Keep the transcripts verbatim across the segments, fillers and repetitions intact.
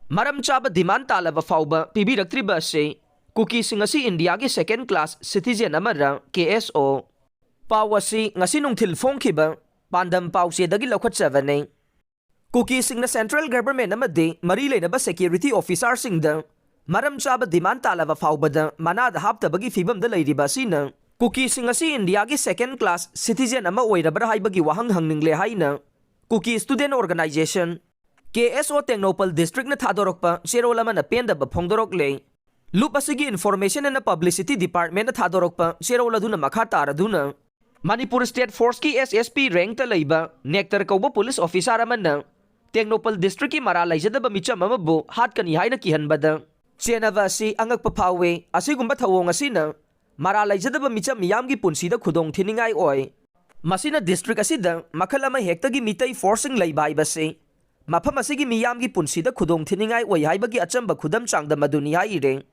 ꯃꯔꯝ ꯆꯥꯕ demand ꯇꯥꯜꯂꯕ ꯐꯥꯎꯕ ꯄꯤꯕꯤꯔꯛꯇ꯭ꯔꯤꯕ ꯑꯁꯤ ꯀꯨꯀꯤꯁꯤꯡ ꯑꯁꯤ ꯏꯟꯗꯤꯌꯥꯒꯤ second class citizen ꯑꯃꯔ, ꯀꯦ ꯑꯦꯁ ꯑꯣ? ꯄꯥꯎ ꯑꯁꯤ ꯉꯁꯤ ꯅꯨꯡꯊꯤꯜ ꯐꯣꯡꯈꯤꯕ ꯄꯥꯟꯗꯝ ꯄꯥꯎꯆꯦꯗꯒꯤ ꯂꯧꯈꯠꯆꯕꯅꯤ꯫ ꯀꯨꯀꯤꯁꯤꯡꯅ central government ꯑꯃꯗꯤ ꯃꯔꯤ ꯂꯩꯅꯕ security officerꯁꯤꯡꯗ ꯃꯔꯝ ꯆꯥꯕ demand ꯇꯥꯜꯂꯕ ꯐꯥꯎꯕꯗ ꯃꯅꯥꯗ ꯍꯥꯞꯇꯕꯒꯤ ꯐꯤꯕꯝꯗ ꯂꯩꯔꯤꯕ ꯑꯁꯤꯅ ꯀꯨꯀꯤꯁꯤꯡ ꯑꯁꯤ ꯏꯟꯗꯤꯌꯥꯒꯤ second class citizen ꯑꯃ ꯑꯣꯏꯔꯕ꯭ꯔꯥ ꯍꯥꯏꯕꯒꯤ ꯋꯥꯍꯪ ꯍꯪꯅꯤꯡꯂꯦ ꯍꯥꯏꯅ ꯀꯨꯀꯤ student organization, ꯀꯦ ꯑꯦꯁ ꯑꯣ, ꯇꯦꯡꯅꯧꯄꯜ districtꯅ ꯊꯥꯗꯣꯔꯛꯄ ꯆꯦꯔꯣꯜ ꯑꯃꯅ ꯄꯦꯟꯗꯕ ꯐꯣꯡꯗꯣꯔꯛꯂꯦ꯫ ꯂꯨꯞ ꯑꯁꯤꯒꯤ Information and Publicity Departmentꯅ ꯊꯥꯗꯣꯔꯛꯄ ꯆꯦꯔꯣꯜ ꯑꯗꯨꯅ ꯃꯈꯥ ꯇꯥꯔꯗꯨꯅ, Manipur state forceꯀꯤ S S P rankꯇ ꯂꯩꯕ ꯅꯦꯛꯇꯔ ꯀꯧꯕ police officer ꯑꯃꯅ ꯇꯦꯡꯅꯧꯄꯜ districtꯀꯤ ꯃꯔꯥꯜ ꯂꯩꯖꯗꯕ ꯃꯤꯆꯝ ꯑꯃꯕꯨ ꯍꯥꯠꯀꯅꯤ ꯍꯥꯏꯅ ꯀꯤꯍꯟꯕꯗ ꯆꯦꯟꯅꯕ ꯑꯁꯤ ꯑꯉꯛꯄ ꯐꯥꯎꯏ꯫ ꯑꯁꯤꯒꯨꯝꯕ ꯊꯧꯑꯣꯡ ꯑꯁꯤꯅ ꯃꯔꯥꯜ ꯂꯩꯖꯗꯕ ꯃꯤꯆꯝ ꯃꯤꯌꯥꯝꯒꯤ ꯄꯨꯟꯁꯤꯗ ꯈꯨꯗꯣꯡ ꯊꯤꯅꯤꯡꯉꯥꯏ ꯑꯣꯏ꯫ ꯃꯁꯤꯅ district ꯑꯁꯤꯗ ꯃꯈꯜ ꯑꯃ ꯍꯦꯛꯇꯒꯤ ꯃꯤꯇꯩ forceꯁꯤꯡ ꯂꯩꯕ ꯍꯥꯏꯕꯁꯤ ꯃꯐꯝ ꯑꯁꯤꯒꯤ ꯃꯤꯌꯥꯝꯒꯤ ꯄꯨꯟꯁꯤꯗ ꯈꯨꯗꯣꯡ ꯊꯤꯅꯤꯡꯉꯥꯏ ꯑꯣꯏ ꯍꯥꯏꯕꯒꯤ ꯑꯆꯝꯕ ꯈꯨꯗꯝ ꯆꯥꯡꯗꯝ ꯑꯗꯨꯅꯤ ꯍꯥꯏꯔꯤ꯫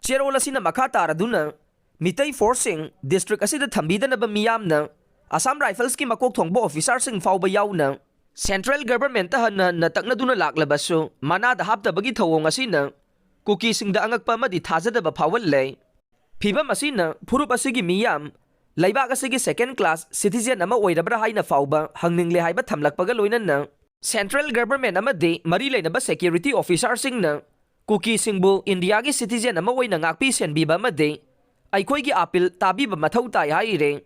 ꯆꯦꯔꯣꯜ ꯑꯁꯤꯅ ꯃꯈꯥ ꯇꯥꯔꯗꯨꯅ, ꯃꯤꯇꯩ forceꯁꯤꯡ district ꯑꯁꯤꯗ ꯊꯝꯕꯤꯗꯅꯕ ꯃꯤꯌꯥꯝꯅ ꯑꯁꯥꯝ Riflesꯀꯤ ꯃꯀꯣꯛ ꯊꯣꯡꯕ officerꯁꯤꯡ ꯐꯥꯎꯕ ꯌꯥꯎꯅ central governmentꯇ ꯍꯟꯅ ꯍꯟꯅ ꯇꯛꯅꯗꯨꯅ ꯂꯥꯛꯂꯕꯁꯨ, ꯃꯅꯥꯗ ꯍꯥꯞꯇꯕꯒꯤ ꯊꯧꯑꯣꯡ ꯑꯁꯤꯅ ꯀꯨꯀꯤꯁꯤꯡꯗ ꯑꯉꯛꯄ ꯑꯃꯗꯤ ꯊꯥꯖꯗꯕ ꯐꯥꯎꯍꯜꯂꯦ꯫ ꯐꯤꯚꯝ ꯑꯁꯤꯅ ꯐꯨꯔꯨꯞ ꯑꯁꯤꯒꯤ ꯃꯤꯌꯥꯝ ꯂꯩꯕꯥꯛ ꯑꯁꯤꯒꯤ second class citizen ꯑꯃ ꯑꯣꯏꯔꯕ꯭ꯔꯥ ꯍꯥꯏꯅ ꯐꯥꯎꯕ ꯍꯪꯅꯤꯡꯂꯦ ꯍꯥꯏꯕ ꯊꯝꯂꯛꯄꯒ ꯂꯣꯏꯅꯅ, central government ꯑꯃꯗꯤ ꯃꯔꯤ ꯂꯩꯅꯕ security officerꯁꯤꯡꯅ ꯀꯨꯀꯤꯁꯤꯡꯕꯨ ꯏꯟꯗꯤꯌꯥꯒꯤ citizen ꯑꯃ ꯑꯣꯏꯅ ꯉꯥꯛꯄꯤ ꯁꯦꯟꯕꯤꯕ ꯑꯃꯗꯤ ꯑꯩꯈꯣꯏꯒꯤ appeal ꯇꯥꯕꯤꯕ ꯃꯊꯧ ꯇꯥꯏ ꯍꯥꯏꯔꯦ꯫